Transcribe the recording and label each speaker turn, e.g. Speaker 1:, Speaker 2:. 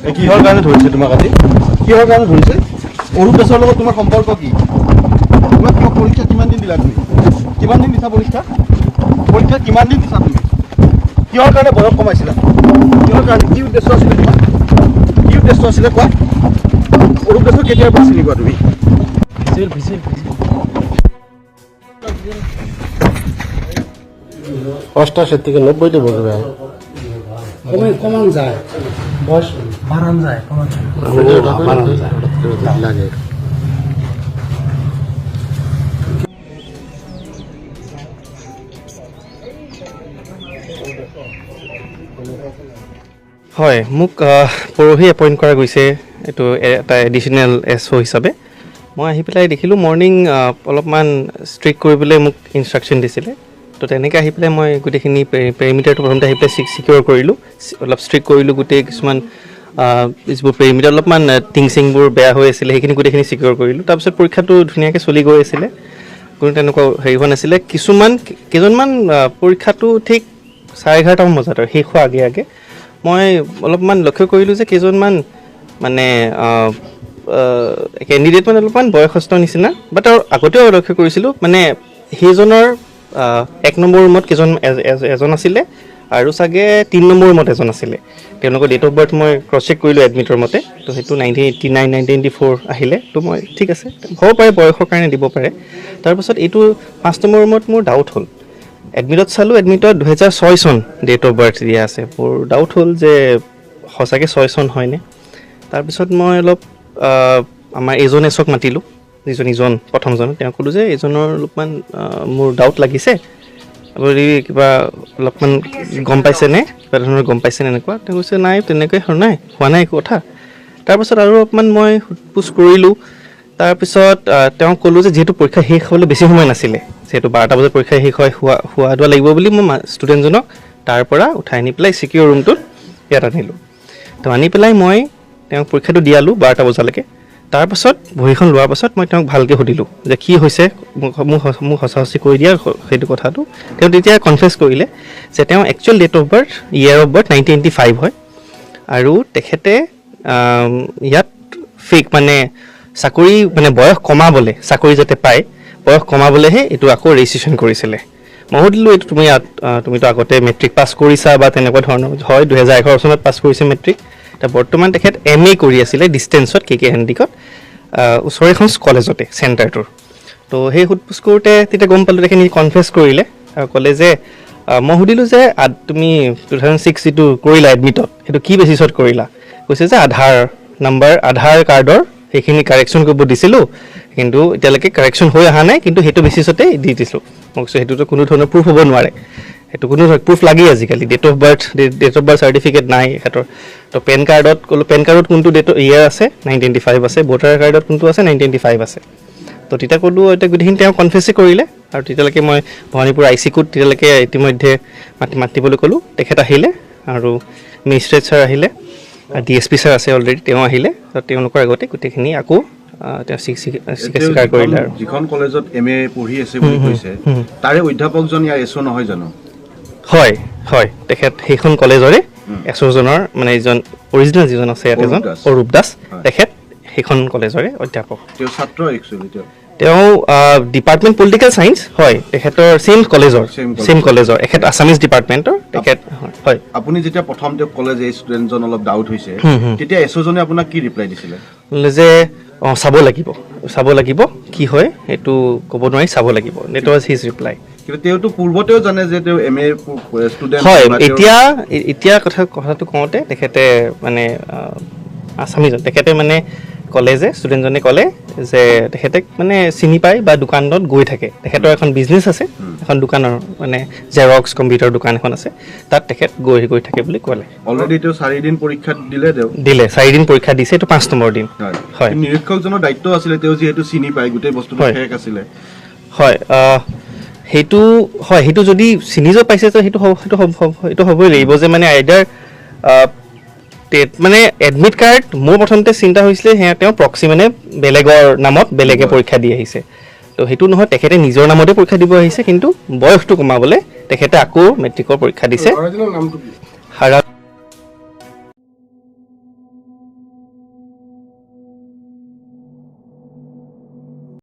Speaker 1: এই কিহৰ কাৰণে ধৰিছে তোমাক আজি? কিহৰ কাৰণে ধৰিছে? অৰূপ দাসৰ লগত তোমাৰ সম্পৰ্ক কি? তোমাক কিয় পৰীক্ষা কিমান দিন দিলা তুমি? কিমান দিন দিছা পৰীক্ষা? পৰীক্ষা কিমান দিন দিছা তুমি? কিহৰ কাৰণে বয়স কমাইছিলা? কিহৰ কাৰণে? কি উদ্দেশ্য আছিলে তোমাৰ? কি উদ্দেশ্য আছিলে কোৱা? অৰূপ দাসক কেতিয়াৰ পৰা চিনি পোৱা তুমি?
Speaker 2: 88 থেকে 90 বলবে।
Speaker 3: কমান যায়, বয়স বাড়ান যায়, কমান যায়।
Speaker 2: লাগে।
Speaker 4: হয়, মোক পৰহি এপইণ্ট কৰা গৈছে এইটো এটা এডিশ্যনেল এছ অ' হিচাপে। মই আহি পেলাই দেখিলোঁ মৰ্ণিং অলপমান ষ্ট্ৰিক্ট কৰিবলৈ মোক ইনষ্ট্ৰাকশ্যন দিছিলে। তো তেনেকৈ আহি পেলাই মই গোটেইখিনি পেৰিমিটাৰটো প্ৰথমতে আহি পেলাই ছিকিউৰ কৰিলোঁ, অলপ ষ্ট্ৰিক্ট কৰিলোঁ। গোটেই কিছুমান যিবোৰ পেৰিমিটাৰ অলপমান টিং চিংবোৰ বেয়া হৈ আছিলে সেইখিনি গোটেইখিনি ছিকিউৰ কৰিলোঁ। তাৰপিছত পৰীক্ষাটো ধুনীয়াকৈ চলি গৈ আছিলে, কোনো তেনেকুৱা হেৰি হোৱা নাছিলে। কেইজনমান পৰীক্ষাটো ঠিক 11:30মান বজাত আৰু শেষ হোৱা আগে আগে মই অলপমান লক্ষ্য কৰিলোঁ যে কেইজনমান মানে কেণ্ডিডেট মানে অলপমান বয়সস্থ নিচিনা, বাট আৰু আগতেও লক্ষ্য কৰিছিলোঁ মানে সেইজনৰ 1 নম্বৰ ৰুমত এজন আছিলে আৰু চাগে 3 নম্বৰ ৰুমত এজন আছিলে। তেওঁলোকৰ ডেট অফ বাৰ্থ মই ক্ৰছ চেক কৰিলোঁ এডমিটৰ মতে, তো সেইটো 1989, 1984 আহিলে। তো মই ঠিক আছে, হ'ব পাৰে বয়সৰ কাৰণে দিব পাৰে। তাৰপাছত এইটো 5 নম্বৰ ৰুমত মোৰ ডাউট হ'ল, এডমিটত চালোঁ, এডমিটত 2006 চন ডেট অফ বাৰ্থ দিয়া আছে। মোৰ ডাউট হ'ল যে সঁচাকৈ 6 চন হয়নে। তাৰপিছত মই অলপ আমাৰ এজন এছক মাতিলোঁ, যিজন ইজন প্ৰথমজন, তেওঁক ক'লোঁ যে এইজনৰ অলপমান মোৰ ডাউট লাগিছে, আপুনি কিবা অলপমান গম পাইছেনে, কিবা ধৰণৰ গম পাইছেনে এনেকুৱা। তেওঁ কৈছে নাই তেনেকৈ নাই হোৱা নাই একো কথা। তাৰপাছত আৰু অলপমান মই সোধ পোছ কৰিলোঁ। তাৰপিছত তেওঁক ক'লোঁ যে যিহেতু পৰীক্ষা শেষ হ'বলৈ বেছি সময় নাছিলে, যিহেতু 12টা বজাত পৰীক্ষা শেষ হয়, শোৱা দোৱা লাগিব বুলি মই ষ্টুডেণ্টজনক তাৰ পৰা উঠাই আনি পেলাই ছিকিউৰ ৰুমটোত ইয়াত আনিলোঁ। তো আনি পেলাই মই তেওঁক পৰীক্ষাটো দিয়ালোঁ 12টা বজালৈকে। তাৰপাছত বহীখন লোৱাৰ পাছত মই তেওঁক ভালকৈ সুধিলোঁ যে কি হৈছে, মোক সঁচা সঁচি কৈ দিয়া সেইটো কথাটো। তেওঁ তেতিয়া কনফেছ কৰিলে যে তেওঁ actual date of birth, year of birth 1985 হয় আৰু তেখেতে ইয়াত ফেক মানে চাকৰি মানে বয়স কমাবলৈ, চাকৰি যাতে পায় বয়স কমাবলৈহে এইটো আকৌ ৰেজিষ্ট্ৰেশ্যন কৰিছিলে। মই সুধিলোঁ এইটো তুমি ইয়াত, তুমিতো আগতে মেট্ৰিক পাছ কৰিছা বা তেনেকুৱা ধৰণৰ, হয় 2011 চনত পাছ কৰিছে মেট্ৰিক। এতিয়া বৰ্তমান তেখেত এম এ কৰি আছিলে ডিষ্টেঞ্চত কে কে হেণ্ডিকত, ওচৰৰ এখন কলেজতে চেণ্টাৰটোৰ। তো সেই সোধ পোছ কৰোঁতে তেতিয়া গম পালোঁ তেখেত কনফেছ কৰিলে আৰু ক'লে যে, মই সুধিলোঁ যে তুমি 2006 যিটো কৰিলা এডমিটত সেইটো কি বেচিছত কৰিলা? কৈছে যে আধাৰ নাম্বাৰ, আধাৰ কাৰ্ডৰ সেইখিনি কাৰেকশ্যন কৰিব দিছিলোঁ, কিন্তু এতিয়ালৈকে কাৰেকশ্যন হৈ অহা নাই, কিন্তু সেইটো বেচিছতে দি দিছোঁ। মই কৈছোঁ সেইটোতো কোনো ধৰণৰ প্ৰুফ হ'ব নোৱাৰে, সেইটো কোনো প্ৰুফ লাগেই আজিকালি, date of birth certificate নাই এখেতৰ। তো পেন কাৰ্ডত ক'লোঁ, পেন কাৰ্ডত কোনটো ডেট ইয়েৰ আছে 1985 আছে, ভোটাৰ কাৰ্ডত কোনটো আছে 1985 আছে। তো তেতিয়া ক'লোঁ এতিয়া গোটেইখিনি তেওঁ কনফেছেই কৰিলে। আৰু তেতিয়ালৈকে মই ভৱানীপুৰ I C কুত তেতিয়ালৈকে ইতিমধ্যে মাতিবলৈ ক'লোঁ, তেখেত আহিলে আৰু মেজিষ্ট্ৰেট ছাৰ আহিলে, ডি এছ পি ছাৰ আছে অলৰেডি, তেওঁ আহিলে। তো তেওঁলোকৰ আগতে গোটেইখিনি আকৌ তেওঁ স্বীকাৰ কৰিলে। আৰু
Speaker 1: যিখন কলেজত এম এ পঢ়ি আছে বুলি কৈছে তাৰে অধ্যাপকজন ইয়াৰ এছ অ' নহয় জানো?
Speaker 4: হয় হয়, তেখেত সেইখন কলেজৰে এছ অ'জনৰ মানে যিজন অৰিজিনেল যিজন আছে ইয়াত এজন অৰূপ দাস, তেখেত সেইখন কলেজৰে অধ্যাপক।
Speaker 1: তেওঁ ছাত্ৰ একচুৱেলি,
Speaker 4: তেওঁ ডিপাৰ্টমেণ্ট পলিটিকেল চায়েন্স হয়, তেখেতৰ ছেইম কলেজৰ, ছেইম কলেজৰ, এখেত আছামিজ ডিপাৰ্টমেণ্টৰ তেখেত হয়।
Speaker 1: আপুনি যেতিয়া প্ৰথম তেওঁক ক'লে যে এই ষ্টুডেণ্টজন অলপ ডাউট হৈছে, তেতিয়া এছ অ'জনে আপোনাক কি ৰিপ্লাই দিছিলে?
Speaker 4: যে অঁ চাব লাগিব, চাব লাগিব কি হয় সেইটো ক'ব নোৱাৰি, চাব লাগিব, that was his reply.
Speaker 1: কিন্তু তেওঁতো পূৰ্বতেও জানে যে তেওঁ এম এ ষ্টুডেণ্ট
Speaker 4: হয়। এতিয়া এতিয়া কথাটো কওঁতে তেখেতে মানে আছামিজন তেখেতে মানে ক'লে যে ষ্টুডেণ্টজনে ক'লে যে তেখেতে মানে চিনি পায় বা দোকানত গৈ থাকে, তেখেতৰ এখন বিজনেছ আছে, এখন দোকানৰ মানে জেৰক্স কম্পিউটাৰ দোকান এখন আছে, তাত তেখেত গৈ গৈ থাকে বুলি ক'লে।
Speaker 1: অলৰেডি তেওঁ 4 দিন পৰীক্ষা দিলে, তেওঁ
Speaker 4: দিলে 4 দিন পৰীক্ষা দিছে, এইটো 5 নম্বৰ দিন। হয়,
Speaker 1: নিৰীক্ষকজনৰ দায়িত্ব আছিলে, তেওঁ যিহেতু চিনি পায় গোটেই বস্তুটো ফেক আছিলে।
Speaker 4: হয়, সেইটো হয়, সেইটো যদি চিনি য'ত পাইছে সেইটো সেইটো হ'বই লাগিব যে মানে আইডাৰ মানে এডমিট কাৰ্ড মোৰ প্ৰথমতে চিন্তা হৈছিলে সেয়া তেওঁ প্ৰক্সি মানে বেলেগৰ নামত বেলেগে পৰীক্ষা দি আহিছে, তো সেইটো নহয়, তেখেতে নিজৰ নামতে পৰীক্ষা দিব আহিছে, কিন্তু বয়সটো কমাবলৈ তেখেতে আকৌ মেট্ৰিকৰ পৰীক্ষা দিছে।